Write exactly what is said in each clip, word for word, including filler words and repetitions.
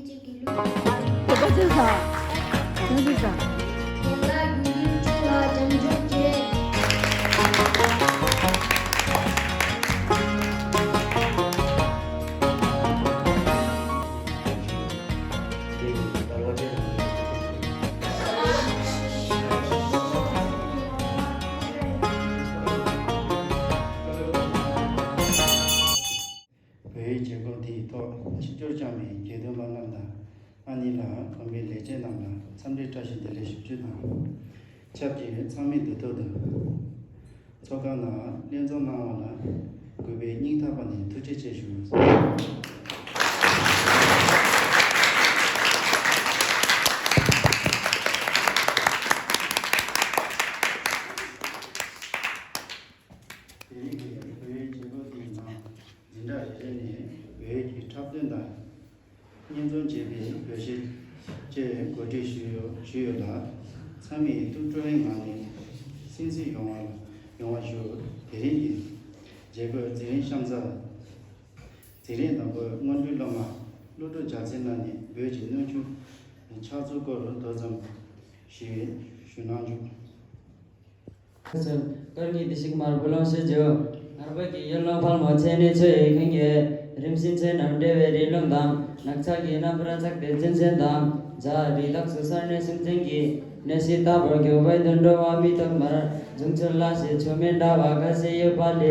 གཅིག་གི་ལུས། དེ་ག་ཚོད་ཟ། ཚོད་ཚོད་ཟ། རྒན་ལགས་རྒྱུན་འགྱུར་ཆུང་ལ་བྱམས་སྐྱོང་བྱེད། བོད་ཡིག་བྱེད་སྒོ་འདིའི་ཐོག་ཆིབས་བསྒྱུར་བསྐྱངས་པའི་དགེ་འདུན་པ་རྣམས་དང་། ཨ་ནེ་ལགས་དགོན་པའི་ལས་བྱེད་རྣམས་ལ་འཚམས་འདྲི་བཀྲ་ཤིས་བདེ་ལེགས་ཞུ་རྒྱུ་དང་། ཆབས་ཅིག་ཚང་མས་འདུ་ཐུག་དང་། ཚོགས་ཁང་ནང་ལྷན་འཛོམས་གནང་བ་ལ་གུས་པས་སྙིང་ཐག་པ་ནས་ཐུགས་རྗེ་ཆེ་ཞུ། དེ་རིང་གི་བོད་ཡིག་བྱེད་སྒོ་དེའི་ནང་འཛིན་གྲྭ་རེ་རེ་ནས་བོད་ཡིག་གི་འཁྲབ་སྟོན་དང་། སྙན་རྩོམ་བཅས་པའི་བོད་གཞས་བཅས་གོ་སྒྲིག་ཞུས་ཡོད་ཞུས་ཡོད་ལ། ཚང་མས་ཐུགས་སྤྲོ་བའི་ངང་ནས་གསན་གཟིགས་ཡོང་བ་ཡོང་བ་ཞུ། དེ་རིང་གི་མཛད་སྒོའི་འཛིན་རིམ་གཤམ་གསལ། འཛིན་རིམ་དང་པོའི་སྔོན་འགྲོའི་སློབ་མ་བློ་གྲོས་རྒྱལ་མཚན་ལགས་ནས་བོད་ཀྱི་གནོན་ཤུགས་ཆགས་ཚུལ་སྐོར་མདོ་ཙམ་ཞིག་ཞུ་གནང་རྒྱུ། བཀའ་དྲིན་ཆེ། སྐར་གཉིས་བདེ་གཤེགས་མར་བུ་ལོན་ཞུ་རྒྱུ། ངར་པ་གི་ཡུལ་ལུང་ཕལ་མོ་ཆེ་ནས་ཆོས་ཡིག་མཁན་གྱི་རིམ་བཞིན་ཆོས་རྣམས་འབྲེལ་བའི་རིང་ལུགས་དང་། ནགས་ཚལ་གྱི་རྣམ་པར་ཆགས་པའི་རྒྱུ་མཚན་དང་། བྱ་རི་དྭགས་སོགས་ས་གནས་སེམས་ཅན་གྱི་གནས་གཞི་ལྟ་བུར་གྱུར་པའི་དུད་འགྲོ་བ་མི་རྟག་པར་འབྱུང་ཚུལ་ལ་ཞེས་ཆོས་མིན་འདྲ་བ་ཁ་ཤས་ཡོད་པ་ལས།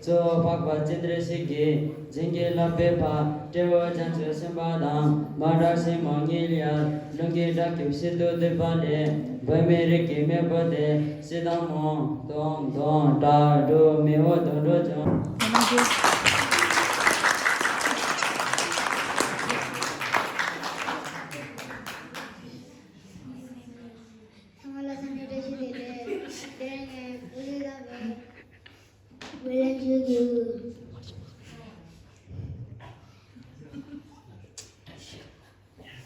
གཙོ་བོ་འཕགས་པ་སྤྱན་རས་གཟིགས་ཀྱིས་བྱིན་གྱིས་བརླབས་པའི་ཕ་སྤྲེའུ་བྱང་ཆུབ་སེམས་དཔའ་དང་མ་བྲག་སྲིན་མོ་ངེས་ལེགས་ལུང་གི་བྲག་སྐྱོབ་ཞིག་ཏུ་བསྡུས་པ་ལས། བོད་མི་རིགས་ཀྱི་མེས་པོ་སྟེ་སྲིད་དང་མོ། དོང་དོང་བྲག་འབྲུག་མེས་པོ་དུད་འགྲོ་ཆུང་། ཚང་མ་ལ་འཚམས་འདྲི་བཀྲ་ཤིས་བདེ་ལེགས། དེ་རིང་ངས་བོད་ཡིག་དང་བོད་ལན་ཞུ་རྒྱུ།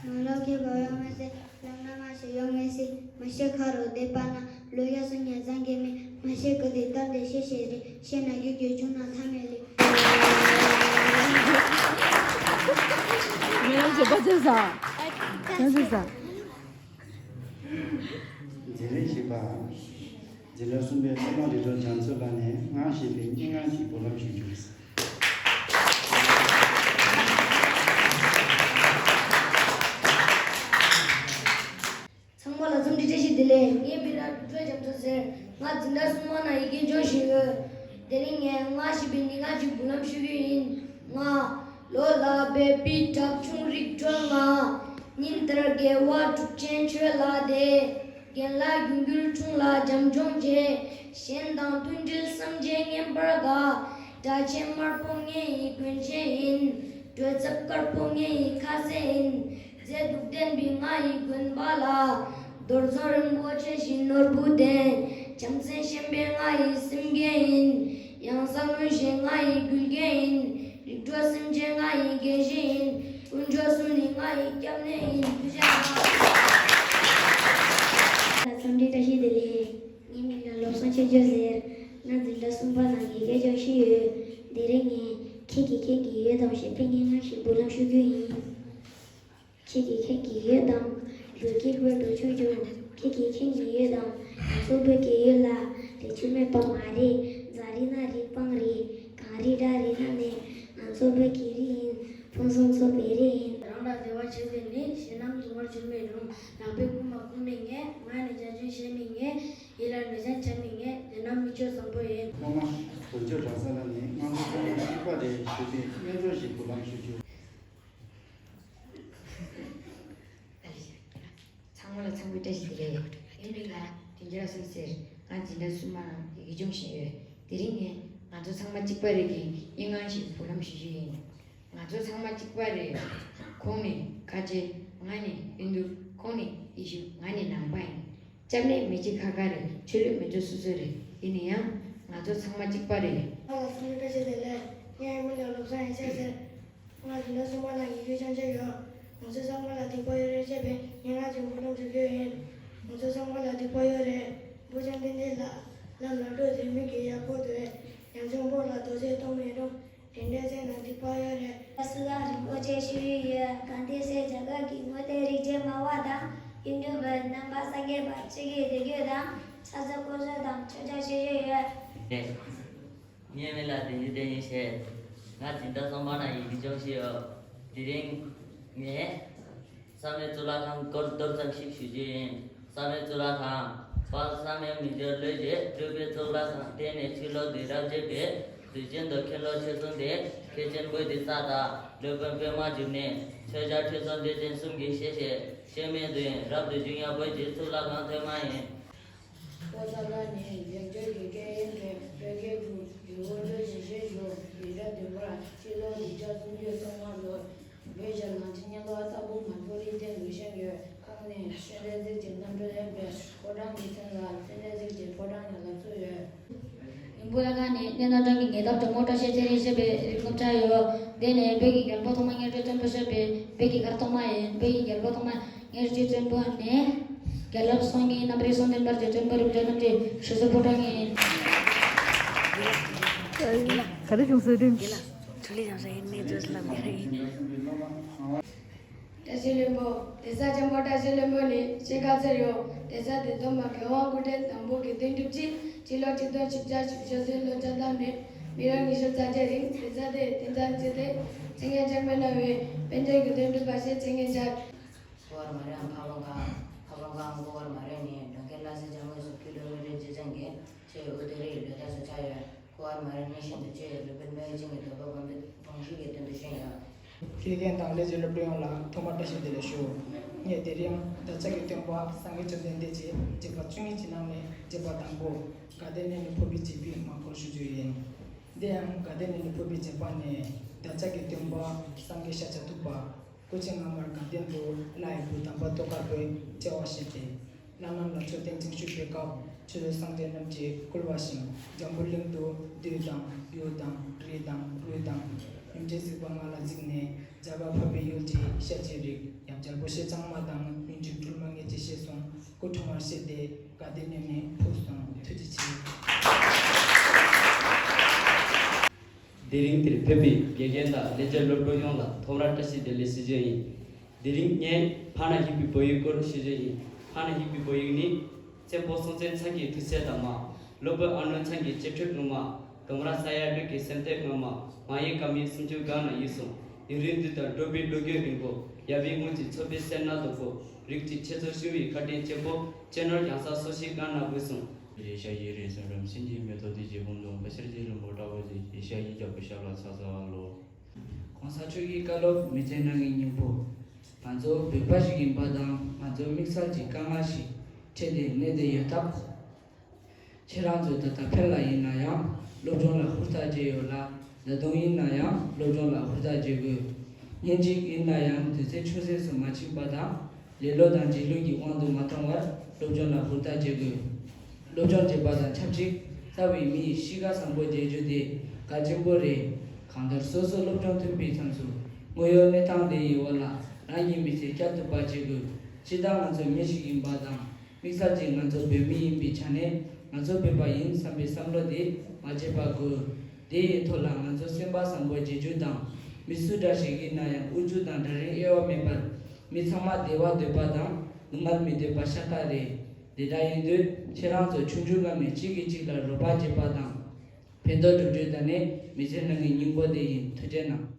ནང་ལོགས་ཀྱི་བ་ཡོང་མེད་སེ། ལམ་ན་མ་ཤེས་ཡོང་མེད་སེ། མ་ཤེས་ཁ་རོ་བསྡད་པ་ན། ལོ་ཡ་སུ་ཉ་ཚང་གི་མེད། མ་ཤེས་ཀི་དེ་ལྟར་དེ་ཤེས་ཤེས་རེད། ཤེས་ན་རྒྱུ་རྒྱུ་བྱུང་ན་ཐ་མེད་ལེ། མི་ལ་བྱེད་པ་ཅན་ཟ། ཅན་ཟ། འཛིན་རིམ་བཞི་པ། འཛིན་གྲྭ་གསུམ་པའི་སློབ་མ་རི་གྲོལ་རྒྱ་མཚོ་ལགས་ནས་སྔར་བཤད་པའི་སྙན་ངག་ཅིག་བུ་ལམ་ཞུ་རྒྱུ། ཚང་མ་ལ་འཚམས་འདྲི་བཀྲ་ཤིས་བདེ་ལེགས། ངའི་མིང་ལ་རི་གྲོལ་རྒྱ་མཚོ་ཟེར། ང་འཛིན་གྲྭ་གསུམ་པ་ནང་ཡི་གེ་སྦྱོང་བཞིན་ཡོད། དེ་རིང་ངས་སྔར་བཤད་པའི་སྙན་ངག་ཅིག་བུ་ལམ་ཞུ་རྒྱུ་ཡིན། ང་། ལོ་ལ་སྦས་པའི་བྲག་ཆུང་རི་གྲོལ་ང་། ཉིན་ལྟར་དགེ་བ་སྒྲུབ་ཆེན་ཆོས་ལ་དད། རྒན་ལགས་རྒྱུན་འགྱུར་ཆུང་ལ་བྱམས་སྐྱོང་བྱེད། གཞན་དང་མཐུན་སྒྲིལ་སེམས་བསྐྱེད་ངན་པར་དགའ། གྲྭ་ཆེན་དམར་པོ་ངེད་ཡི་མགོན་ཆེན་ཡིན། གྲོས་ཚབ་དཀར་པོ་ངེད་ཡི་ཁ་ཟས་ཡིན། མཛེས་སྡུག་ལྡན་པའི་ང་ཡི་དགོན་པ་ལ། རྡོར་རྫོང་རིན་པོ་ཆེ་བཞིན་ནོར་བུ་ལྡན། བྱམས་སེམས་ཞན་པའི་ང་ཡི་སེམས་རྒྱན་ཡིན། གཡང་ས་མངོན་ཤེས་ང་ཡི་མགུལ་རྒྱན་ཡིན། རིག་གྲོགས་སེམས་ཅན་ང་ཡི་རྒྱན་གཞི་ཡིན། དཀོན་མཆོག་གསུམ་ནི་ང་ཡི་སྐྱབས་གནས་ཡིན། ཐུགས་རྗེ་གནང་། ལ་འཚམས་འདྲི་བཀྲ་ཤིས་བདེ་ལེགས། ངའི་མིང་ལ་བློ་བཟང་ཆོས་འབྱོར་ཟེར། ང་འཛིན་གྲྭ་གསུམ་པ་ནང་ཡི་གེ་སྦྱོང་བཞིན་ཡོད། དེ་རིང་ངས་ཁྱེད་ཀྱིས་མཁྱེན་གྱི་ཡོད་དམ་ཞེས་པའི་སྙན་ངག་ཞིག་བུ་ལམ་ཞུ་རྒྱུ་ཡིན། ཁྱེད་ཀྱིས་མཁྱེན་གྱི་ཡོད་དམ། བོད་སྐད་བོད་འགྲོ་ཆོས་འབྱོར། ཁྱེད་ཀྱིས་མཁྱེན་གྱི་ཡོད་དམ། ང་ཚོ་བོད་ཀྱི་ཡུལ་ལ་རི་ཆུ་མེད་པ་མ་རེད། རྫ་རི་ན་རི་སྤང་རི། གངས་རི་བྲག་རི་ན་ནས། ང་ཚོ་བོད་ཀྱི་རི་ཡིན། ཕུན་སུམ་ཚོགས་པའི་རི་ཡིན། རང་ལ་བདེ་བ་བྱེད་པའི་ནི། གཞན་རྣམས་སྡུག་བསྔལ་བྱུར་མེད་རུང་། ནག་པོའི་རྐུན་མ་རྐུ་མི་ངེས། ང་ནི་བྱ་ཆེན་བྱེད་མི་ངེས། ཡིད་ལ་ནུས་ཅན་བྱ་མི་ངེས། དེ་རྣམས་མི་ཆོས་བཟང་པོ་ཡིན། སློབ་མ་དོལ་ཆོས་གྲགས་ས་ལ་ནི་ང་ཚོ་ཚང་མ་གཅིག་པ་རེད་ཞུས་ཏེ་སྙན་སྦྱོར་ཞིག་བུ་ལམ་ཞུ་རྒྱུ། ཚང་མ་ལ་འཚམས་འདྲི་བཀྲ་ཤིས་བདེ་ལེགས། ངའི་མིང་ལ་བདུན་རྒྱལ་གསུམ་ཟེར། ང་འཛིན་གྲྭ་གསུམ་པ་ནང་ཡི་གེ་སྦྱོང་བཞིན་ཡོད། དེ་རིང་ངས་ང་ཚོ་ཚང་མ་གཅིག་པ་རེད་ཀྱི་སྙན་ངག་ཞིག་བུ་ལམ་ཞུ་རྒྱུ་ཡིན། ང་ཚོ་ཚང་མ་གཅིག་པ་རེད། ཁོང་ནི་ཁ་ཆེ། ང་ནི་གཡུ་འདུག་ཁོང་ནི་ཡེ་ཤུ། ང་ནི་ནང་པ་ཡིན། སྐྱབས་གནས་མི་གཅིག་ཁ་ཁ་རེད། ཆོས་ལུགས་མི་གཅིག་སོ་སོ་རེད། ཡིན་ན་ཡང་ང་ཚོ་ཚང་མ་གཅིག་པ་རེད། ང་ལ་འཚམས་འདྲི་བཀྲ་ཤིས་བདེ་ལེགས། ངའི་མིང་ལ་བློ་བཟང་ཡེ་ཤེས་ཟེར། ང་འཛིན་གྲྭ་གསུམ་པ་ནང་ཡི་གེ་སྦྱང་བྱས་ཡོད། ང་ཚོ་ཚང་མ་ལ་སྡིག་པ་ཡོད་རེད་ཅེས་པའི་སྙན་ངག་ཅིག་བུ་ལམ་ཞུ་རྒྱུ་ཡིན། ང་ཚོ་ཚང་མ་ལ་སྡིག་པ་ཡོད་རེད། བུ་ཆུང་ཏན་ཏན་ལ། ལམ་ལ་འགྲོ་དུས་མི་གི་ཡག་པོ་འདུག་ཡང་ཆུང་པོ་ལ་རྡོ་རྗེ་གཏོང་མི་རུང་། དེ་འདྲ་ཚེ་ན་འཇིགས་པ་ཡོད་རེད། བསླབ་གསོ་ལ་རིན་པོ་ཆེ་ཞུ་ཡི་ཡོད། གལ་ཏེ་སེམས་རྒྱ་གར་གྱི་དངོས་བསྟན་རིག་བྱེད་སྨྲ་བ་དང་། ཡིད་འགྱུར་བའི་རྣམ་པར་སངས་རྒྱས་པ་ཆོས་ཀྱི་སྡེ་བརྒྱད་དང་། ཕྱག་འཚལ་སྐུ་གཟུགས་དང་མཆོད་བརྗོད་ཞུ་ཡི་ཡོད། ངའི་མིང་ལ་བདེ་སྐྱིད་བསྟན་ཡིན་ཞེས། ང་འཛིན་གྲྭ་གསུམ་པ་ནང་ཡི་གེ་སྦྱོང་བཞིན་ཡོད། དེ་རིང་ངས། བསམ་ཡས་གཙུག་ལག་ཁང་སྐོར་མདོར་ཙམ་ཞིག་ཞུ་རྒྱུ་ཡིན། བསམ་ཡས་གཙུག་ལག་ཁང་། དཔལ་བསམ་ཡས་མི་འགྱུར་བློས་བྱས་སྤྲུལ་པའི་གཙུག་ལག་ཁང་། བརྟེན་ནས་ཕྱི་ལོགས་འདི་རབ་བྱེད་པའི། དུས་རྒྱུན་དུ་མཁན་སློབ་ཆོས་གསུམ་སྟེ། མཁས་ཆེན་པོ་ཏི་ས་དང་སློབ་དཔོན་པདྨ་འབྱུང་གནས། ཆོས་རྒྱལ་ཁྲི་སྲོང་ལྡེ་བཙན་གསུམ་གྱི་ཞལ་བཞེས་གཤེགས་མའི་མདུན་རབ་ཏུ་བྱུང་ཡག་པོ་གྱི་གཙུག་ལག་ཁང་ཐོག་མ་ཡིན། ཀོ་ཙ་ལ་ནི་ལེགས་སྦྱར་གྱི་སྐད་ཡིག་གི་བོད་སྐད་དུ་ཡུལ་དབང་འདུལ་ཞིང་བཤད་བཞུགས། ཡིག་ཆ་བདུན་པར་སྤྱི་ལོ་ཉིས་བརྒྱ་སུམ་ཅུ་སོ་ལྔ་ལོར་བོད་ཞྭ་ནག་ཆུ་གཉན་ལོ་ཨ་ཐ་བུ་མ་ཐོ་རི་སྟེང་དུ་བཤད་ཡོད། ཁོང་ནི་སེ་འབྲས་གཟིགས་ཀྱི་རྣམ་འཕྲུལ་ལེན་པའི་ཕོ་བྲང་གི་མཚན་ལ་སེ་འབྲས་གཟིགས་ཀྱི་ཕོ་བྲང་ཡང་ལབ་སྲོལ་ཡོད། ཡུམ་བུ་བླ་ཁང་ནི་གནས་རྣམ་གྲངས་ཀྱི་ཉེ་འདབས་དྲོན་མོ་བཀྲ་ཤིས་ཚེ་རིང་ཞེས་པའི་རི་སྒང་ཆགས་ཡོད། དེ་ནི་བོད་ཀྱི་རྒྱལ་པོ་ཐོག་མ་ངེད་ཀྱི་བཙན་པོ་ཞེས་པའི་བོད་ཀྱི་མཁར་ཐོག་མ་ཡིན། བོད་ཀྱི་རྒྱལ་པོ་ཐོག་མ་ངེད་ཀྱི་བཙན་པོ་ནི། རྒྱལ་རབས་སོ་གཉིས་རྣམ་རིག་སོ་བདུན་པར་གྱི་བཙན་པོ་རིམ་བྱོན་རྣམ་རྒྱལ་ཞེས་སུ་ཕོ་བྲང་ཡིན། ག་རེ་བྱུང་ཟེར་དུས། ཐུགས་ལས་བྱང་ས་ཡིན་མེད་དུས་ལབ་ཀྱི་རེད། བཀྲ་ཤིས་ལྷུན་པོ། གདན་ས་ཆེན་པོ་བཀྲ་ཤིས་ལྷུན་པོ་ནི་ཆེས་དཀའ་ཚེགས་ཡོད། གདན་ས་འདི་སྟོད་མ་རྒྱལ་དབང་སྐུ་ཕྲེང་དང་པོ་གི་བསྟན་སྒྲུབ་ཀྱིས་སྤྱི་ལོ་ཆིག་སྟོང་བཞི་བརྒྱ་བཞི་བཅུ་ཞེ་གསུམ་ལོ་ཆགས་སྟངས་ནས་མི་ལོ་ཉི་ཤུ་རྩ་བརྒྱད་རིང་གདན་ས་དེའི་གདན་ས་བརྩིས་ཏེ་མཚན་སྙན་ཆགས་མེད་གནང་བའི་པཎ་ཆེན་གྱི་བསྟན་སྒྲུབ་པ་ཞེས་མཚན་སྙན་ཆགས། ཀོ་བར་མ་རན་ཕ་བོང་ཁ། ཕ་བོང་ཁ་ཀོ་བར་མ་རན་ནི་འགྲོ་མཁན་བླ་སེ་ལྕམ་མོ་སུ་ཁྱུ་ལོ་མི་རེ་རྗེ་བཙན་གྱི་ཆེས་འུ་དེ་རེའི་ལོས་ཐག་སུ་ཆགས་ཡོད། ཀོ་བར་མ་རན་ནི་ཤིན་ཏུ་ཆེས་ལུས་པོའི་སྨན་ཅན་གྱི་འདོད་པ་སྒོམ་པའི་གོང་ཞུས་ཀྱི་དོན་དུ་བཞེངས་ཡོད། དགེ་རྒན་དང་ལས་བྱེད་སློབ་ཕྲུག་ཡོངས་ལ་ཐོག་མར་བཀྲ་ཤིས་བདེ་ལེགས་ཞུ། ངས་དེ་རིང་བདག་ཅག་གི་སྟོན་པ་སངས་རྒྱས་བཅོམ་ལྡན་འདས་ཀྱི་རྗེ་འབངས་བཅུ་གཉིས་ཀྱི་ནང་ནས་རྗེ་འབངས་དང་པོ་དགའ་ལྡན་གནས་ནས་ཕུར་པའི་རྗེ་བོའི་མ་སྐོར་ཞུ་རྒྱུ་ཡིན། དེ་ཡང་དགའ་ལྡན་གནས་ནས་ཕུར་པའི་རྗེ་འབངས་ནི་བདག་ཅག་གི་སྟོན་པ་སངས་རྒྱས་ཤཱཀྱ་ཐུབ་པ། སྐུ་ཚེ་སྔ་མར་དགའ་ལྡན་དུ་ལྷ་ཡི་བུ་དམ་པ་ཏོག་དཀར་པོའི་སྐྱེ་བ་བཞེས་ཏེ། ལྷ་ནང་ལ་མཆོད་རྟེན་བརྟན་བཞུགས་པའི་སྐབས་ཆོས་སྲུང་སངས་རྒྱས་རྣམས་ཀྱིས་བསྐུལ་བ་བཞིན་འཛམ་བུ་གླིང་དུ་བདུད་དང་ཡུལ་དང་རི་དང་དབུས་དང་། ཡུམ་ཆེན་གཟིགས་པ་ལྔ་ལ་གཟིགས་ནས་རྒྱ་གར་འཕགས་པའི་ཡུལ་གྱི་ཤཱཀྱའི་རིགས་ཡབ་རྒྱལ་པོ་ཞེས་བྱ་བ་དང་སྨིན་གྲོལ་སྒྲོལ་མ་ལྔས་ཀྱི་ཞལ་གསུང་སྐུ་འཁྲུངས་པར་བཞེད་དེ་དགའ་ལྡན་གནས་ནས་ཕུར་སོང་། ཐུགས་རྗེ་ཆེ། དེ་རིང་འདིར་ཕེབས་པའི་དགེ་རྒན་དང་ལས་བྱེད་སློབ་ཕྲུག་ཡོངས་ལ་ཐོག་མར་བཀྲ་ཤིས་བདེ་ལེགས་ཞུ་རྒྱུ་ཡིན། དེ་རིང་ངས་ཕ་ན་ཡིག་པའི་བོད་ཡིག་སྐོར་ཞུ་རྒྱུ་ཡིན། ཕ་ན་ཡིག་པའི་བོད་ཡིག་ནི། བཙན་པོ་སྲོང་བཙན་ཚང་གི་ཐུགས་སྲས་དར་མ། སློབ་དཔོན་ཨ་ནུ་ཚང་གི་སྤྱི་ཁྲིད་ངོ་མ། ལྡོམ་ར་ས་ཡ་དྲུག་གི་སེམས་གཏད་ངོ་མ། མ་ཡི་ག་མི་སུམ་ཅུ་སྒང་ན་ཡིག་གསུངས། ཡུན་རིང་དུས་དང་འགྲོགས་པའི་བློ་རྒྱུན་རིང་པོ། ཡབ་ཡུམ་དངོས་ཀྱི་ཚོགས་པའི་སེར་སྣ་དོད་པོ། རིགས་ཀྱི་འཆད་རྩོད་ཞུ་བའི་བཀའ་དྲིན་ཆེན་པོ། སྤྱི་ནོར་རྒྱང་ས་སོ་བཞི་སྒང་ན་འོད་སྲུང་། ཡེ་ཤ་ཡི་རིང་བསོད་ནམས་སེང་གེའི་མེ་ཏོག་དེ་རྗེ་བུམ་ལུང་པ་ཤར་གྱི་ལྷུན་པོ་བཀྲ་བོ་དེ་ཡེ་ཤ་ཡི་རྒྱལ་པོ་ཞབས་ལ་ཕྱག་འཚལ་ལོ། གོང་ས་མཆོག་གི་བཀའ་སློབ་མི་ཚེ་ནང་གི་སྙིང་པོ། ང་ཚོ་བོད་པ་ཞིག་ཡིན་པ་དང་ང་ཚོ་དམིགས་བསལ་གྱི་དཀའ་ངལ་ཞིག་འཕྲད་དེ་གནས་བསྡད་ཡོད་སྟབས། ཁྱེད་རང་ཚོས་ད་ལྟ་ཕན་ལ་ཡིན་ན་ཡང་སློབ་སྦྱོང་ལ་ཧུར་ཐག་བྱས་ཡོད་ལ། ད་དུང་ཡིན་ན་ཡང་སློབ་སྦྱོང་ལ་ཧུར་ཐག་བྱེད་དགོས། ཉིན་གཅིག་ཡིན་ན་ཡང་དུས་ཚོད་ཆུད་ཟོས་སུ་མ་ཕྱིན་པ་དང་། ལེ་ལོ་དང་རྗེས་ལུས་ཀྱི་དབང་དུ་མ་གཏོང་བར་སློབ་སྦྱོང་ལ་ཧུར་ཐག་བྱེད་དགོས། སློབ་སྦྱོང་བྱེད་པ་དང་ཆབས་ཅིག་རྩ་བའི་མི་ཡི་གཤིས་ཀ་བཟང་པོ་བྱེད་རྒྱུ་དེ་གལ་ཆེན་པོ་རེད། གང་ལྟར་སོ་སོ་སློབ་སྦྱོང་ཐོན་པའི་མཚམས་སུ་དངོས་ཡོད་གནས་སྟངས་དེ་ཡི་འོག་ལ་རང་གི་མི་ཚེ་བསྐྱལ་ཐུབ་པ་བྱེད་དགོས། སྤྱིར་བཏང་ང་ཚོ་མི་ཞིག་ཡིན་པ་དང་། དམིགས་བསལ་གྱིས་ང་ཚོ་བོད་མི་ཡིན་པའི་ཆ་ནས་ང་ཚོ་བོད་པ་ཡིན་བསམ་པའི་བསམ་བློ་དེ་མ་བརྗེད་པ་དགོས། དེ་ཡི་ཐོག་ལ་ང་ཚོ་སེམས་པ་བཟང་པོ་བྱེད་རྒྱུ་དང་། མི་སུ་འདྲ་ཞིག་ཡིན་ན་ཡང་ཨུ་ཚུགས་དང་དྲ་རིང་དབྱེ་བ་མེད་པར་མི་ཚང་མ་བདེ་བ་འདོད་པ་དང་ནུས་མེད་མི་འདོད་པ་ཤ་སྟག་རེད། དེ་འདྲ་ཡིན་དུས་ཁྱེད་རང་ཚོ་ཆུང་ཆུང་སྒང་ནས་གཅིག་གིས་གཅིག་ལ་རོགས་པ་བྱེད་པ་དང་། ཕན་ཐོགས་སྒྲུབ་རྒྱུ་དེ་ནི་མི་ཚེ་ནང་གི་སྙིང་པོ་དེ་ཡིན། ཐུགས་རྗེ་གནང་།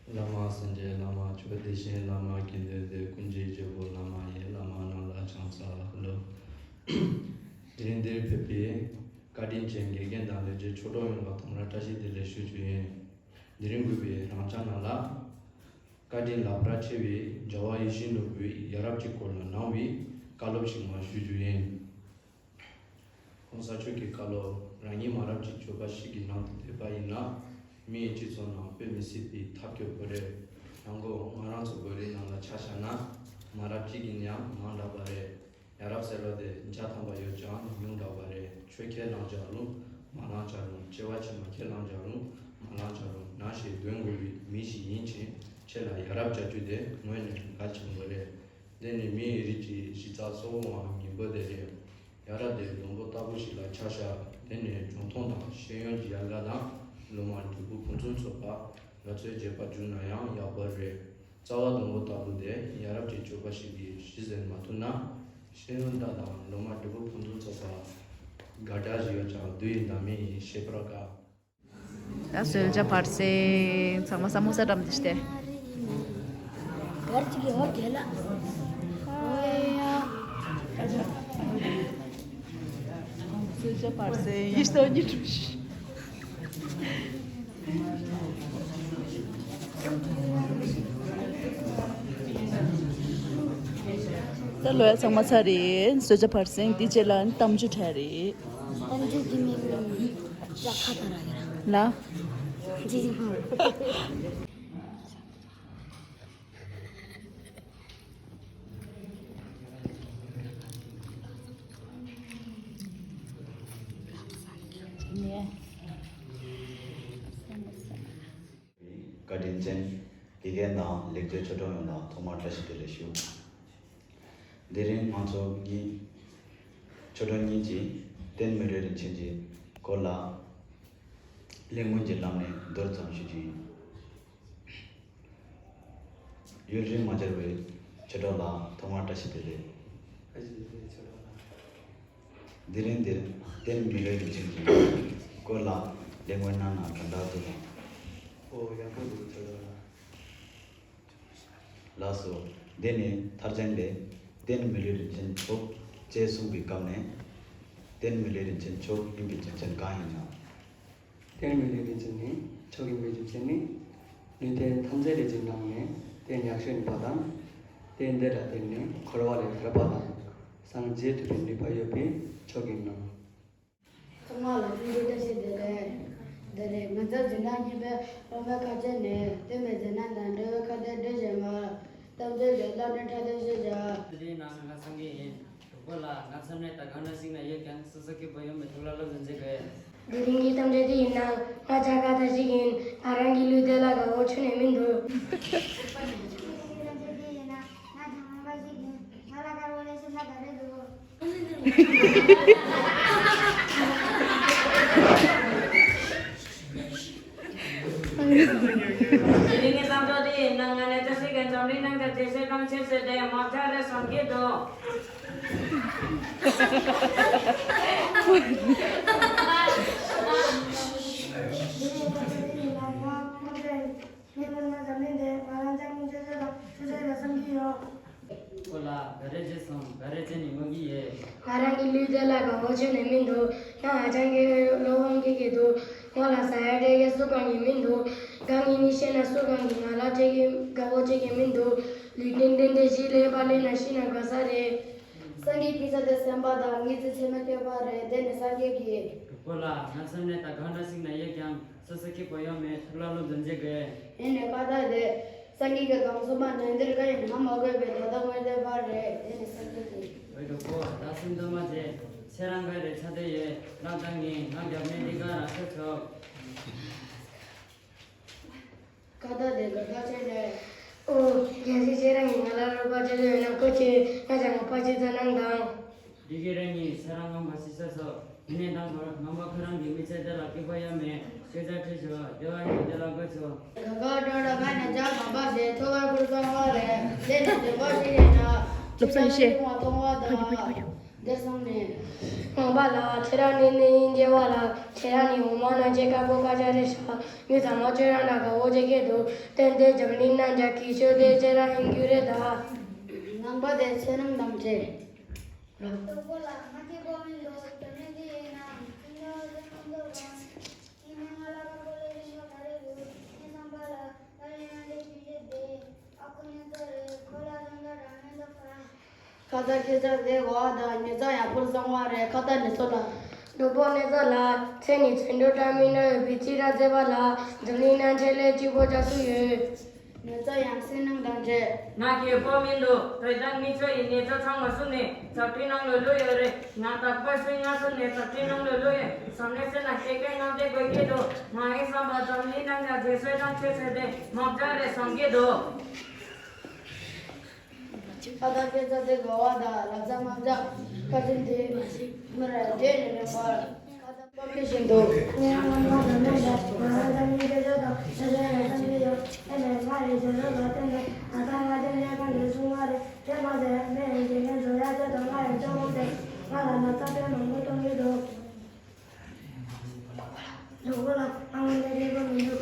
བླ་མ་སེམས་ཅན་བླ་མ་མཆོག་བདེ་ཆེན་བླ་མ་དགེ་འདུན་སྡེ་ཀུན་གྱི་རྒྱལ་པོ་བླ་མ་ཡི་བླ་མ་རྣམས་ལ་ཕྱག་འཚལ་ལོ། དེ་རིང་འདིར་ཕེབས་པའི་བཀའ་དྲིན་ཅན་དགེ་རྒན་དང་ལས་བྱེད་ཆོས་གྲོགས་ཡོངས་ལ་ཐོག་མར་བཀྲ་ཤིས་བདེ་ལེགས་ཞུ་རྒྱུ་ཡིན། དེ་རིང་འགོ་པའི་རང་ཅག་རྣམས་ལ། བཀའ་དྲིན་ལེགས་པར་ཆེ་བའི་རྒྱལ་བ་ཡིད་བཞིན་ནོར་བུའི་ཡ་རབས་ཀྱི་སྐོར་ལ་གནང་བའི་བཀའ་སློབ་ཞིག་མར་ཞུ་རྒྱུ་ཡིན། གོང་ས་མཆོག་གི་བཀའ་སློབ་རང་ཉིད་མ་རབས་ཅིག་བརྗོད་པ་ཞིག་གི་ནང་དུ་བསྡུས་པ་ཡིན་ན། མི་ཡི་སྤྱི་ཚོགས་ནང་དཔེ་མི་སྲིད་པའི་ཐབས་སྐྱོ་པོ་རེད། ཡང་སྒོས་ང་རང་ཚོ་བོད་རིགས་ནང་ལ་ཆ་བཞག་ན། མ་རབས་གཅིག་ཡིན་ཡང་མང་དྲགས་པ་རེད། ཡ་རབས་ཟེར་བ་དེ་བརྒྱ་ཐམ་པ་ཡོད་ཀྱང་ཉུང་དྲགས་པ་རེད། ཁྱོད་ཁས་བླངས་བྱ་རུང་མ་བླངས་བྱ་རུང་། སྐྱེ་བ་ཕྱི་མ་ཁས་བླངས་བྱ་རུང་མ་བླངས་བྱ་རུང་། ན་ཞེས་འདོན་དགོས་པའི་མི་ཞིག་ཡིན་ཕྱིན་ཁྱེད་ལ་ཡ་རབས་བྱ་རྒྱུ་དེ་ངོས་ནས་གལ་ཆེན་པོ་རེད། འདི་ནི་མི་ཡི་རིགས་ཀྱི་གཞི་རྩ་གཙོ་བོའང་ཡིན་པ་དེ་རེད། ཡ་རབས་དེ་སྡོང་པོ་ལྟ་བུ་ཞིག་ལ་ཆ་བཞག་དེ་ནི་འབྱུང་སྟངས་དང་ཤེས་ཡོན་གྱི་ཡལ་ག་དང་ སློབ་མ་འབྲས་བུ་ཕུན་སུམ་ཚོགས་པ་ང་ཚོའི་བརྗེད་པ་བྱུང་ན་ཡང་ཡག་པོ་རེད། རྩ་བ་བདུན་པོ་ལྟ་བུ་དེ་ཡ་རབས་ཀྱི་སྤྱོད་པ་ཞིག་གིས་གཞི་འཛིན་མ་ཐུབ་ན། ཤེས་ཡོན་དག་དང་སློབ་མ་འབྲས་བུ་ཕུན་སུམ་ཚོགས་པ་དགའ་འདྲ་ཞིག་ཡོད་ཀྱང་བསྡུ་ཡི་འདྲ་མིན་ཡིན་ཤེས་པར་དཀའ། ད་གསོལ་ཇ་བར་གསེང་ཚང་མ་ས་མོ་ས་འགྲམ་དུ་སྟེ། གར་ཅིག་གི་འོ་དེ་ལ། གསོལ་ཇ་བར་གསེང་ཡིས་སྟོན་གྱི་གྲུ་ཤི། ད་ལོ་ཡ་ཚང་མ་ཚར་རེད། གསོལ་ཇ་བར་གསེང་དེ་རྗེས་ལ་གཏམ་རྒྱུད་གྲས་རེད། གཏམ་རྒྱུད་ཀྱི་མིང་ནི་ཇ་ཁ་ད་ར་ཡ་ར། ལ། ཇི་ཇི་ཧུ། བཀའ་དྲིན་ཅན་དགེ་རྒན་དང་ལེགས་བཅོས་ཆོས་གྲོགས་ཡོངས་ལ་ཐོག་མར་བཀྲ་ཤིས་བདེ་ལེགས་ཞུ། དེ་རིང་ང་ཚོ་གཉིས་ཆོས་གྲོགས་གཉིས་ཀྱིས་བསྟན་མི་ལུས་རིན་ཆེན་གྱི་སྐོར་ལ་གླེང་མོལ་གྱི་ལམ་ནས་མདོར་ཙམ་ཞུ་རྒྱུ་ཡིན། ཡུན་རིང་མ་སྦྱར་བའི་ཆོས་གྲོགས་ལ་ཐོག་མར་བཀྲ་ཤིས་བདེ་ལེགས། བཀྲ་ཤིས་བདེ་ལེགས་ཆོས་གྲོགས་ལགས། དེ་རིང་འདིར་བསྟན་མི་ལུས་རིན་ཆེན་གྱི་སྐོར་ལ་གླེང་མོལ་གནང་ན་གང་འདྲ་འདུག་གམ། ཨོ་ཡག་པོ་འདུག་ཆོས་གྲོགས་ལགས། ལགས་སོ། འདི་ནི་མཐར་ཕྱིན་ལས་བསྟན་མི་ལུས་རིན་ཆེན་མཆོག་ཅེས་གསུངས་པའི་སྐབས་ནས། བསྟན་མི་ལུས་རིན་ཆེན་མཆོག་ཡིན་པའི་རྒྱུ་མཚན་གང་ཡིན་ནམ། བསྟན་མི་ལུས་རིན་ཆེན་ནི་མཆོག་ཡིན་པའི་རྒྱུ་མཚན་ནི། ལུས་རྟེན་ཐམས་ཅད་ལས་ཀྱི་ནང་ནས་རྟེན་ཡག་ཤོས་ཡིན་པ་དང་། རྟེན་འདི་ལ་བརྟེན་ནས་འཁོར་བ་ལས་ཐར་པ་དང་། སངས་རྒྱས་ཐོབ་པའི་ནུས་པ་ཡོད་པས་མཆོག་ཡིན་ནོ། ཚང་མ་ལ་སྐུ་འདྲ་ཞིག་དེ་རེད། དེ་རེད། ང་ཚོ་འཛིན་གྲྭ་གཉིས་པའི་སློབ་མའི་ཁ་ཆེ་ནས་བསྟན་པའི་མཛད་རྣམ་དང་འབྲེལ་བའི་ཁ་བརྡའི་སྒྲོས་བཞེས་མ། གཏམ་རྒྱུད་ཀྱི་བསླབ་གྲྭའི་ཁྲ་ཐོ་ཞུ་བྱ། དེ་རིང་ནང་ང་སངས་རྒྱས་ཡིན། གྲོགས་པོ་ལགས་ང་མཚམས་ནས་ད་གང་འདྲ་ཞིག་ན་ཡོད་ཀྱང་སོ་སོ་སྐྱིད་པོ་ཡོང་བའི་ཐུགས་ལ་བློ་འཛིན་བྱེད་དགོས། དེ་རིང་གི་གཏམ་རྒྱུད་འདི་ཡིན་ན་ང་ཇ་ཁ་ད་ཞིག་ཡིན། ང་རང་གི་ལུས་དེ་ལ་དགའ་བོ་ཁྱོན་ནས་མི་འདུག་དེ་རིང་གི་བསམ་ཚོར་འདི་ཡིན་ན་ང་ནས་བཀྲ་ཤིས་ཀྱི་འཛམ་གླིང་ནང་གི་རྗེས་སུ་འབྲང་ཆེད་ཟེར་ཏེ་མ་བྱ་རེ་བསམ་གྱི་འདུག་ངས་སྔོན་མ་འཛམ་གླིང་འདིར་ང་རང་ཅག་མི་ཆོས་ཆོས་དང་ཆོས་ཆོས་ལ་བསམ་གྱི་ཡོད། ཁོ་ལ་ག་རེ་བྱས་སོང་། ག་རེ་བྱས་ནས་ངུ་གི་ཡོད། ང་རང་གི་ལུས་དེ་ལ་དགའ་བོ་ཁྱོན་ནས་མི་འདུག་ང་ཧ་ཅང་གི་བློ་ཕམ་གྱི་གི་འདུག་ངོ་ལ་ཟ་ཡ་སྤྲད་མཁན་སུ་གང་གི་མི་འདུག་ང་གཉིས་ནི་ཤེས་ན་སུ་གང་གི་ང་ལ་སྤྲད་ཀྱི་དགའ་བོ་བྱེད་ཀྱི་མི་འདུག་ལུས་རྟེན་ལྡན་ཏེ་གཞི་ལས་པ་ལས་ན་ཤི་ན་དགའ་ས་རེད། སངས་རྒྱས་ཀྱི་ས་དེ་སེམས་པ་དང་གཉིས་ཚེ་ཚད་མའི་བསྐལ་པ་རེད། དེ་ནི་སངས་རྒྱས་ཀྱི། གྲོགས་པོ་ལགས་ང་མཚམས་ནས་ད་གང་འདྲ་ཞིག་ན་ཡོད་ཀྱང་སོ་སོ་སྐྱིད་པོ་ཡོང་མེད་ཐུགས་ལ་བློ་འཛིན་བྱེད་དགོས། ཡིན་ནའི་ཁ་བརྡ་དེ། སངས་རྒྱས་ཀྱི་གང་གསུངས་པ་ནན་ཏིར་ཀ་ཡིན་ཧ་མ་གོ་བའི་ད་ལྟ་དངོས་བསྟན་པ་རེད། དེ་ནི་སངས་རྒྱས་ཀྱི། འོ་གྲོགས་པོ་ད་སེམས་འདུན་མ་བྱེད། ཁྱེད་རང་ག་རེ་ཆ་དེ་ཡོད་ལབ་དང་ངས་ང་རྒྱབ་ནས་འདི་ག་རང་ཤོད་ཆོག་ཁ་བརྡ་དེ་ག་ཁ་ཆེ་ནས། ཨོ། གལ་སྲིད་ཁྱེད་རང་གིས་ང་ལ་རོགས་པ་བྱེད་འདོད་ཡོད་ན་ཁོ་ཆེ་ང་ཅག་ངོ་པ་ཅི་ཙམ་གནང་དང་། འདི་གི་རེ་གཉིས་ཁྱེད་རང་ངམ་པ་ཞིག་ཆགས་སོ། དེ་ནས་དང་པོར་ངམ་པ་ཁོ་རང་གི་མི་ཚེ་འདི་ལ་སྐྱིད་པོ་ཡོད་མེད་ཤེས་བྱ་ཁྲིད་ཆོག་དེ་བ་ཡོད་དེ་ལ་དགོས་ཆོག་དགའ་དགའ་སྤྲོ་སྤྲོ་ང་ནས་ཅག་ངམ་པ་ཞེས་ཐོ་བར་ཁུར་སོང་བ་རེད། དེ་ནས་དེ་བ་ཞིག་ཡིན་ན། བློ་བཟང་ཡེ་ཤེས། ཕ་གི་ཕ་གི་ཕ་གི། འདིར་སོང་ནས། ངང་པ་ལགས་ཁྱེད་རང་ནི་གནས་ཡིན་རྒྱལ་བ་ལགས། ཁྱེད་རང་ནི་འོ་མ་ནང་བཅད་དཀར་པོ་དཀར་ཆ་རེད་ཤག་ངས་ཚང་མ་ཁྱེད་རང་ལ་དགའ་བོ་བྱེད་ཀྱི་འདུག་ཏན་ཏན་འཛམ་གླིང་ནང་རྒྱ་སྐྱེད་ཤོས་དེ་ཁྱེད་རང་ཡིན་རྒྱུ་རེད་ད། ངང་པ་དེ་ཚེ་རིང་དང་བཅས། གྲོགས་པོ་ལགས་ང་སྐྱིད་པོ་མི་འདུག་དོན་མེད་འདི་ཡིན་ནམ་ཁྱེད་ཉོ་བ་དེ་ཁོང་ཚོ་རང་། ངས་ནི་ང་ལ་དཀར་པོ་ལས་རིང་བ་ག་རེ་འདུག་ངས་བསམ་པ་ལ་ད་ཡིན་ན་འདི་རྒྱུ་རེད་དེ། ཨ་ཁུ་ནི་ཚོ་རེད་ཁོ་ལ་རང་དགའ་རང་མེད་འདུག་ག་ཁ་ཏ་ཁེ་ས་དེ་གོ་བ་དང་ཉེ་ཚ་ཡག་པོར་བཟང་བ་རེད། ཁ་ཏ་ནེ་ཚོ་ལ། གྲོགས་པོ་ནེ་ཚོ་ལ་ཚེ་ནི་ཚེ་འགྲོ་འདྲ་མིན་འདྲ་ཡོད་པའི་ཅི་ར་མཛེས་པ་ལ་འཛམ་གླིང་ནང་ཆེད་ལས་གཅིག་པོ་རྒྱ་སུ་ཡོད། ནེ་ཚོ་ཡང་སེམས་ནང་དང་བྲལ། ང་གི་བོ་མིན་འདུག་དོས་དང་མི་ཚོ་ཡི་ནེ་ཚོ་ཚང་མ་སུ་ནི་ཚག་ཁྲིག་ནང་ལོ་ལོ་ཡོད་རེད། ང་དག་པ་སུ་ང་སུ་ནི་ཚག་ཁྲིག་ནང་ལོ་ལོ་ཡོད་བསམ་ནས་སེ་ན་སྐད་སྐད་ནང་དེ་དགོས་ཀྱི་འདུག་ང་ཡི་བསམ་པ་འཛམ་གླིང་ནང་ཡ་རྗེས་སོས་དང་ཆོས་ཟེར་ཏེ་མོག་ཅག་རེད་བསམ་གྱི་འདུག་ཁ་ཏ་སྐད་ཆ་དེ་གོ་བ་དང་ལབ་ཙམ་མ་འཇག་ཁ་ཆེམས་དེ་མི་ར་དེ་ནས་མེད་པར་ཁ་ཏ་པ་ བཞིན་དུ། ངས་སྔོན་མ་དང་ལྡན་པའི་ང་རང་ཚང་མའི་སྐད་ཆ་དང་ཆ་ཤས་ཡང་བསམ་གྱི་ཡོད། དེ་ནས་ང་རའི་བྱ་སྤྱོད་ལ་བརྟེན་ནས་ད་ལྟ་ང་དེ་ལས་ཀ་འདི་བྱུང་བ་རེད། དེ་མ་ཟད་མི་ཡི་དགེ་རྒན་ཚོ་ཡར་རྒྱས་དང་ང་ཡི་གཅོང་མོ་དེ་ང་ལ་ན་ཚ་དཔེ་མང་པོ་གཏོང་གི་འདུག་གཟུགས་པོ་ལ་ཨ་མ་ནི་རིག་པ་མི་འདུག་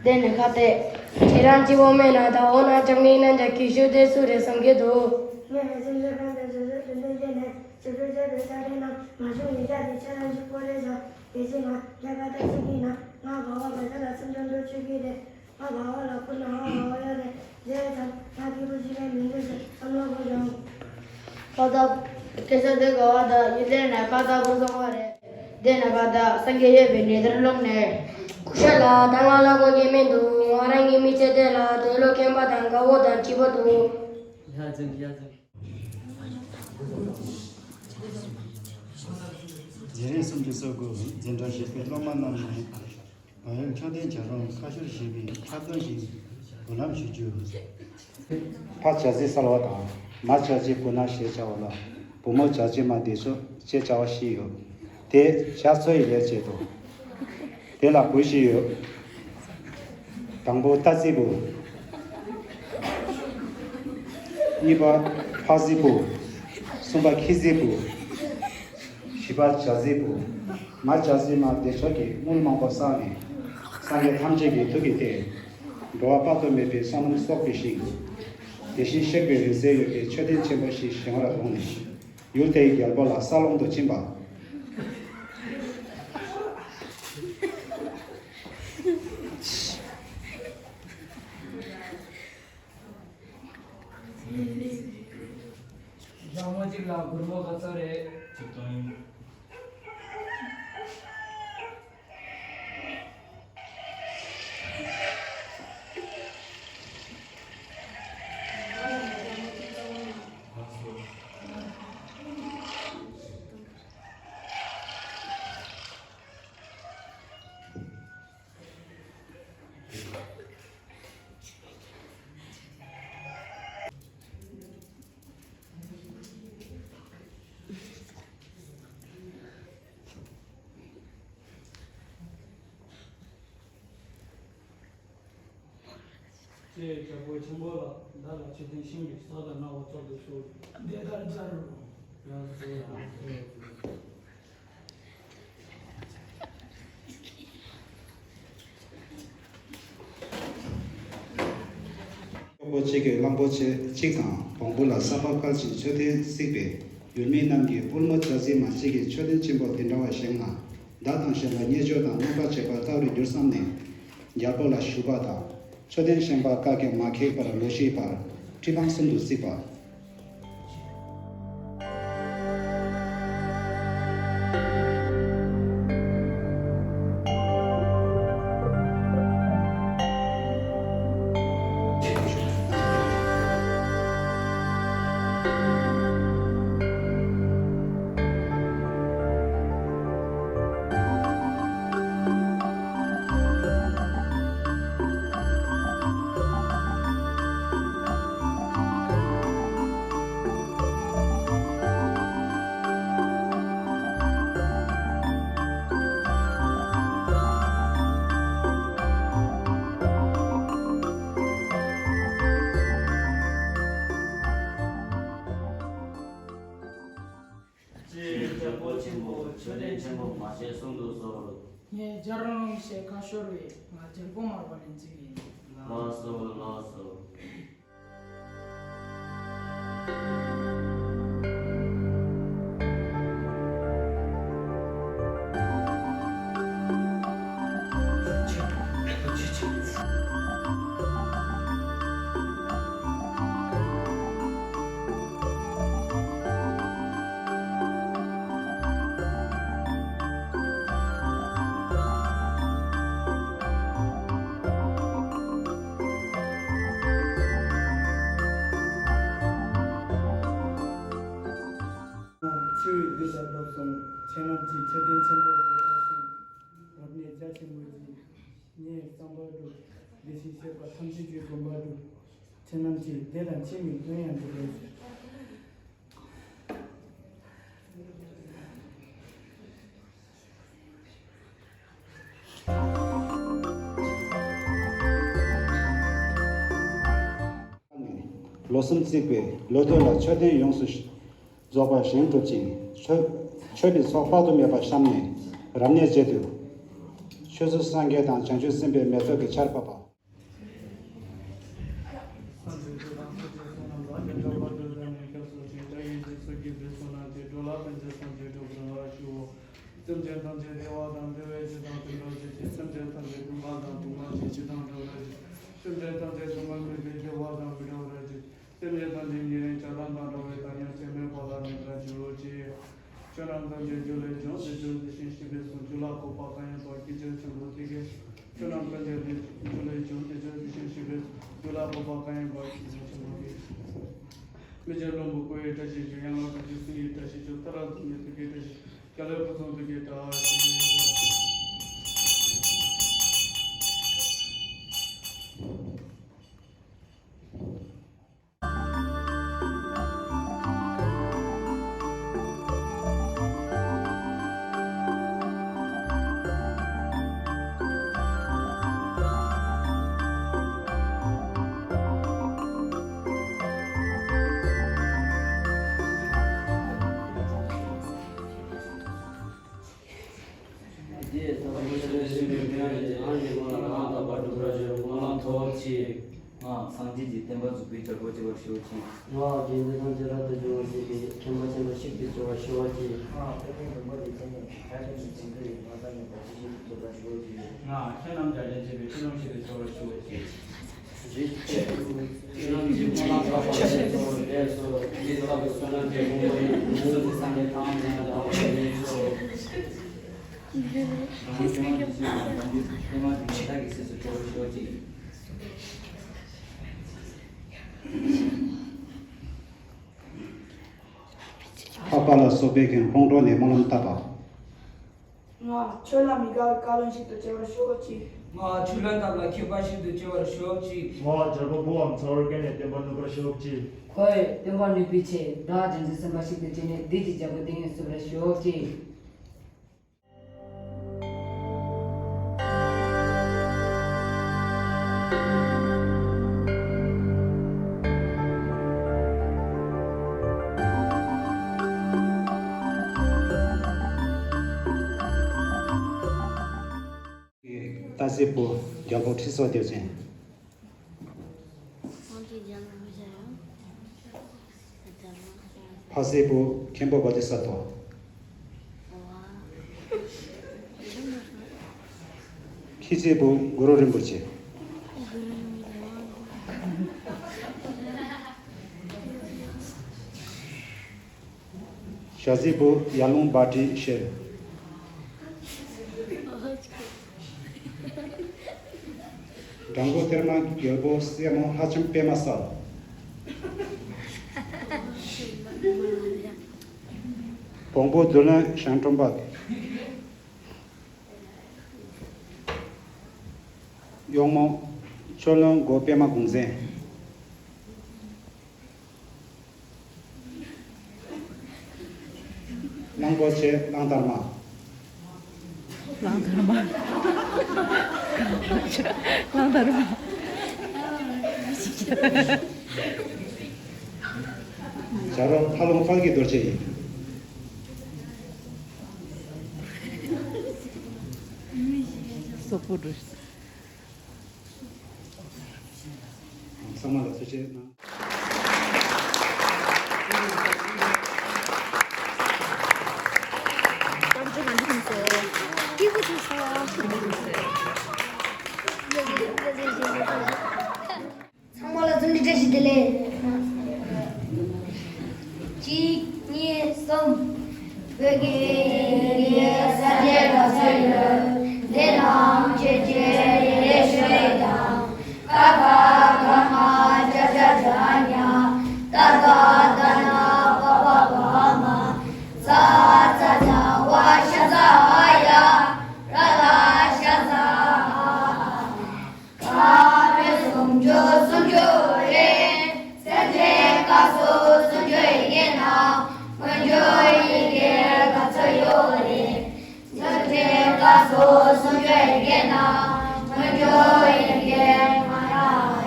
དེ་ནས་ཁ་གཏད། ཁྱེད་རང་སྐྱིད་པོ་མེད་ན་ད་འོ་ན་ཅང་ནི་ན་འཇག་གི་ཤོད་དེ་སུ་རེད་བསམ་གྱི་འདུག་ངས་སེམས་ཤུགས་གང་དེ་བཟོད་བཟོད་དོན་དོན་བྱས་ནས་ཞིབ་འཇུག་བྱས་པའི་ཆ་འཕྲིན་ནང་མ་བྱུང་ཡིན་ཆ་དེ་ཁྱེད་རང་གཅིག་པོ་རེད་ཤག་དེ་བཞིན་ང་ངས་ཁ་གཏད་ཟིན་གྱི་ན་ང་ག་བ་ག་ས་ལ་སེམས་ཚོར་འདུག་ཆོད་ཀྱི་རེད། ང་ག་བ་ལ་ཁུར་ན་ང་ག་བ་ཡོད་རེད། བྱས་ཙང་ང་སྐྱིད་པོ་ཞིག་ལས་མི་འདུག་ཟེར་བསམ་བློ་འཁོར་བྱུང་། ཁ་བཏགས། སྐད་ཆ་འདི་ག་བ་དང་ཡིན་ལས་ནས་ཁ་བཏགས་པོ་སོང་བ་རེད། དེ་ནས་ཁ་བཏགས་སངས་རྒྱས་ཡོད་པའི་གནས་དེར་ལོག་ནས། སྐུ་ཞབས་ལགས་ད་ང་ལ་གོ་གི་མི་འདུག་ང་རང་གི་མི་ཚེ་དེ་ལ་དུག་ལོག་མཁན་པ་དང་དགའ་བོ་དང་སྐྱིད་པོ་འདུག་ཡ་ཙམ་ཡ་ཙམ། རྗེས་རིང་སུམ་ཅུ་སོ་དགུ་འཛིན་གྲྭ་བཞི་པའི་སློབ་མ་རྣམས་ནས། ང་ཡང་མཆོད་རྟེན་བྱ་རུང་ཁ་ཤོར་ཞེས་པའི་ཁ་འདོན་ཞིག་འབུལ་ལམ་ཞུ་རྒྱུ། ཕ་བྱ་རྫི་གསལ་བ་དང་མ་བྱ་རྫི་བུ་ན་ཞེས་བྱ་བ་ལ་བུ་མོ་བྱ་རྫི་མ་བདེ་མཆོག་ཅེས་བྱ་བ་བཞི་ཡོད། དེ་ཞག་ཚོ་ཡི་ལས་བྱེད་དོ། དེ་ལ་བུ་བཞི་ཡོད། དང་པོ་རྟ་རྫི་བུ། གཉིས་པ་ཕ་རྫི་བུ། གསུམ་པ་ཁྱི་རྫི་བུ། བཞི་པ་བྱ་རྫི་བུ། མ་བྱ་རྫི་མ་བདེ་མཆོག་གིས་དངུལ་མང་པོ་བསགས་ནས། སངས་རྒྱས་ཐམས་ཅད་ཀྱི་ཐུགས་ཀྱི་རྟེན། འགྲོ་བ་དཔག་ཏུ་མེད་པའི་བསོད་ནམས་གསོག་པའི་ཞིང་། དེ་བཞིན་གཤེགས་པའི་རིང་བསྲེལ་ཡོད་པའི་མཆོད་རྟེན་ཆེན་པོ་ཞིག་བཞེངས་པར་དགོངས་ནས། ཡུལ་དེའི་རྒྱལ་པོ་ལ་ས་སློང་དུ་ཕྱིན་པ། ཞག་མོ་གཅིག་ལ་སྒོར་མོ་ག་ཚོད་རེད། ཆིག་སྟོང་ཡིན། ཅེས་རྒྱལ་པོ་ཆེན་པོ་ལ་བདག་ལ་མཆོད་རྟེན་ཤིང་གི་ས་དང་སྣང་བ་ཚོགས་སུ་གསོལ། དེ་ལྟར་སྦྱར་རོ། ཡང་སོ་ཡང་སོ། གཡོག་པོ་གཅིག་གིས་གླང་པོ་ཆེ་གཅིག་དང་བོང་བུ་ལ་ས་ཕག་བཀལ་ཞིང་མཆོད་རྟེན་བརྩིགས་པས། ཡུལ་མི་རྣམས་ཀྱིས་དཔོན་མོ་བྱ་རྫི་མ་གཅིག་གིས་མཆོད་རྟེན་ཆེན་པོ་དེ་འདྲ་བ་བཞེངས་ན། བདག་དང་གཞན་ལ་བརྙས་བཅོས་དང་གནོད་པ་བྱེད་པ་ལྟ་བུར་འགྱུར་བསམས་ནས། རྒྱལ་པོ་ལ་ཞུས་པ་དང་། མཆོད་རྟེན་བཞེངས་པ་བཀག་ཀྱང་མ་ཁེགས་པར་ལོ་བཞིའི་བར་ཁྲི་འཕང་གསུམ་དུ་བརྩིགས་པ། ཅེས་རྒྱལ་པོ་ཆེན་པོ་མཆོད་རྟེན་ཆེན་པོ་མ་བྱས་གསུང་དུ་གསོལ། ངས་སྦྱར་རུང་ཞེས་ཁ་ཤོར་བས་ང་རྒྱལ་པོ་མར་པ་ལན་ཅིག་ཡིན། ལགས་སོ་ལགས་སོ། ཆུ་བོའི་ལུས་ལ་བབས་སོང་། ཁྱེད་རྣམས་ཀྱིས་མཆོད་རྟེན་ཆེན་པོར་འདི་ལྟར་བཞེངས། རབ་གནས་རྒྱ་ཆེན་པོ་ཡིས། ངས་བསམ་པ་སྒྲུབ། དེ་བཞིན་གཤེགས་པ་ཐམས་ཅད་ཀྱི་དགོངས་པ་སྒྲུབ། ཁྱེད་རྣམས་ཀྱིས་དེ་ལ་འཆི་མེད་དོན་ཡང་འགྲུབ་པར་ཤོག། ལོ་གསུམ་བརྩིགས་པའི་ལོ་སྟོད་ལ་མཆོད་རྟེན་ཡོངས་སུ་རྫོགས་པ་བཞེངས་གྲུབ་ཅིང་། མཆོད་མཆོད་པའི་ཚོགས་དཔག་ཏུ་མེད་པ་བཤམས་ནས་རབ་གནས་མཛད་དུས། ཆོས་སྲིད་སངས་རྒྱས་དང་བྱང་ཆུབ་སེམས་དཔའི་མེ་ཏོག་གི་ཆར་ཕབ་པ། སེམས་ཅན་ཐམས་ཅད་བདེ་བ་དང་བདེ་བའི་རྒྱུ་དང་བདེ་འགྲོར་གྱུར་ཅིག་སེམས་ཅན་ཐམས་ཅད་སྡུག་བསྔལ་དང་སྡུག་བསྔལ་གྱི་རྒྱུ་དང་འགྲོ་བར་གྱུར་ཅིག་སེམས་ཅན་ཐམས་ཅད་སྡུག་བསྔལ་མེད་པའི་བདེ་བ་དང་མི་འགྲོ་བར་གྱུར་ཅིག་སེམས་ཅན་ཐམས་ཅད་ཉེ་རིང་བྱ་དང་ལྡན་འགྲོ་བའི་དལ་མྱང་ཚད་མེད་པ་ལ་གནས་པར་གྱུར་ཅིག་ཆོས་རྣམས་ཐམས་ཅད་རྒྱུ་ལས་བྱུང་། དེ་རྒྱུ་དེ་བཞིན་གཤེགས་པས་གསུངས། རྒྱུ་ལ་འགོད་པ་གང་ཡིན་པ་སྐད་ཅིག་ཆེན་པོ་དེ་གིས། ཆོས་རྣམས་ཐམས་ཅད་རྒྱུ་ལས་བྱུང་། དེ་རྒྱུ་དེ་བཞིན་གཤེགས་པས། རྒྱུ་ལ་འགོད་པ་གང་ཡིན་པ་སྐད་ཅིག་ཆེན་པོ་དེ་གིས། མི་ཕྱེད་རླུང་བུ་ཀུ་ཡི་བཀྲ་ཤིས་ཤོག་ཡན་ལག་དྲུག་ཅུ་སྲིན་ཡི་བཀྲ་ཤིས་ཤོག་ཏཱ་ར་གདུང་བའི་ཐུགས་ཀྱི་བཀྲ་ཤིས་ཤོག་རྒྱལ་བའི་ཕུན་སུམ་ཚོགས་པའི་བཀྲ་ཤིས་ཤོག་ང་སངས་རྒྱས་ཀྱི་བསྟན་པ་འཛུགས་པའི་རྒྱལ་པོ་བྱེད་པར་ཤོག་ཅིག་ང་དགེ་འདུན་ཐམས་ཅད་རབ་ཏུ་སྦྱོང་བར་བྱེད་པའི་མཁྱེན་པ་ཆེན་པོ་ཞིག་ཏུ་གྱུར་པར་ཤོག་ཅིག་ང་དཔེ་མེད་སྡོམ་པ་ལས་བརྩམས་ནས་ཁྱབ་བདག་གི་ཚིག་འབྲུ་ཡི་མ་དག་ཉམས་པ་ཅི་ཞིག་ཏུ་གྱུར་པར་ཤོག་ཅིག་ང་ཁྱེད་རྣམས་ཀྱང་དྲིན་ཆེན་པའི་སྤྱི་ནོར་ཞིག་ཏུ་གྱུར་པར་ཤོག་ཅིག་འཕགས་པ་ལ་སོགས་པའི་གིས་ལྷུང་དྲགས་ནས་སྨོན་ལམ་བཏབ་པ། ང་ཆོས་ལ་མི་དགའ་བའི་བཀའ་བློན་ཞིག་ཏུ་གྱུར་པར་ཤོག་ཅིག་ང་ཆོས་ལ་ཐབས་ལ་མཁས་པ་ཞིག་ཏུ་གྱུར་པར་ཤོག་ཅིག་ང་རྒྱལ་པོ་ཕུང་བའམ་ཚ་བོར་བཀལ་ནས་བསྟན་པ་བསྣུབས་པར་ཤོག་ཅིག་ཁོ་བོས་བསྟན་པ་བསྣུབས་པའི་ཆེད་བདག་རྒྱུ་འབྲས་སེམས་དཔའ་ཞིག་ཏུ་གྱུར་ནས་བདུད་ཀྱི་རྒྱལ་པོ་སྡུག་བསྔལ་སེལ་བར་ཤོག་ཅིག་སྟག་གཟིག་པོ་རྒྱལ་པོ་ཁྲི་སྲོང་ལྡེའུ་བཙན། འཕགས་སྲིད་པོ་མཁན་པོ་བོ་དྷི་ས་ཏྭ། ཁྱི་སྲིད་པོ་གུ་རུ་རིན་པོ་ཆེ། ཞ་ཟིག་པོ་ཡར་ཀླུང་བྷ་ཏྲི་ཤེལ། སྦྲང་བུ་གཏེར་མ་རྒྱལ་པོ་སྲས་མོ་ལྷ་ལྕམ་པད་མ་གསལ། བོང་བུ་བདུད་བློན་ཞང་ཀྲུམ་པ། གཡོག་མོ་ཆོས་བློན་འགོ་པད་མ་གུང་བཙན། གླང་པོ་ཆེ་གླང་དར་མ། གླང་དར་མ། གླང་དར་མ། བྱ་རོག་ལྷ་ལུང་དཔལ་གྱི་རྡོ་རྗེ་ཡིན། སོག་པོ་འགྲོ། ཚང་མ་ལ་ཐུགས་རྗེ་གནང་། ཚང་མ་ལ་འཚམས་འདྲི་བཀྲ་ཤིས་བདེ་ལེགས། གཅིག་གཉིས་གསུམ། བོད་ཀྱི་ཡི་གེ་གསར་བརྗེ་ག་ཚོད་ཡོད། འདི་རྣམས་ཆོས་ཀྱི་རེ་རེ་ཤོད་དང་། ཀ་ཁ་ག་ང་ཅ་ཆ་ཇ་ཉ། ཏ་ད་དྷ་ན་པ་བ་ག་མ། ཙ་ཚ་ཛ་ཝ་ཤ་ཛ་ཡ། ར་ལ་ཤ་ཛ་ཨ། ཁ་བོད་སུམ་ཅུ་སུམ་ཅུ་རེ། སེམས་ཅན་སྐལ་གསུམ་སུམ་ཅུ་ཡི་གེ་ན། སྔོན་འཇུག་ཡི་གེ་ག་ཚོད་ཡོད་རེད། སེམས་ཅན་སྐལ་གསུམ་སུམ་ཅུ་ཡི་གེ་ན། སྔོན་འཇུག་ཡི་གེ་ང་རང་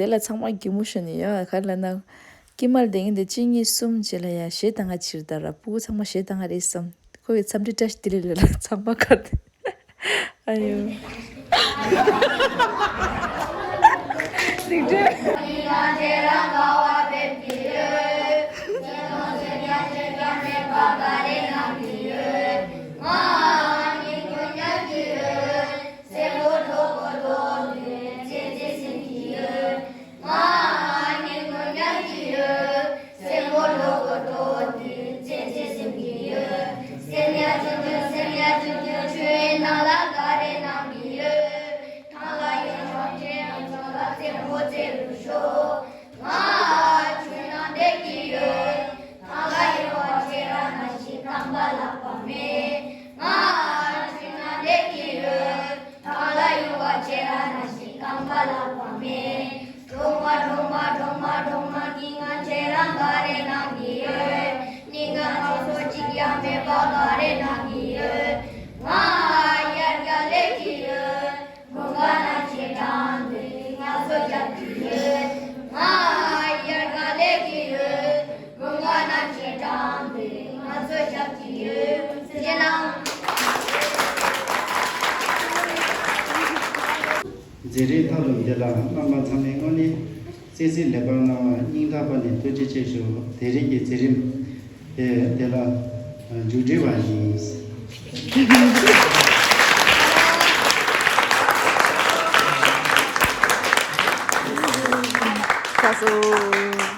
དེ་ལ་ཚང་མ་གད་མོ་ཤོར་ནས་ཡ་ག་རེ་ལབ་ན། སྐྱེས་མ་ལ་དེ་ངས་དེ་གཅིག་གཉིས་གསུམ་བྱས་ལ་ཡ་གཞས་བཏང་ག་ཕྱིར་ད་ར་སྤུ་གུ་ཚང་མ་གཞས་བཏང་ག་རེད་བསམ། ཁོ་གི་འཚམས་འདྲི་བཀྲ་ཤིས་བདེ་ལེགས་ལབ་ལ་ཚང་མ་ཁར་དེ། ཨ་ཡོ། སྡིག་སྒྲིབ། མཛད་རིམ་ཐོག་ལ་འདི་ལ་རྣམ་པ་ཚང་མས་དངོས་གནས་བརྩེ་གཟིགས་ལེགས་པར་གནང་བར་སྙིང་ཐག་པ་ནས་ཐུགས་རྗེ་ཆེ་ཞུ། དེ་རིང་གི་མཛད་རིམ་དེ་འདི་ལ་མཇུག་སྒྲིལ་བ་ཡིན། ཁ་སོ།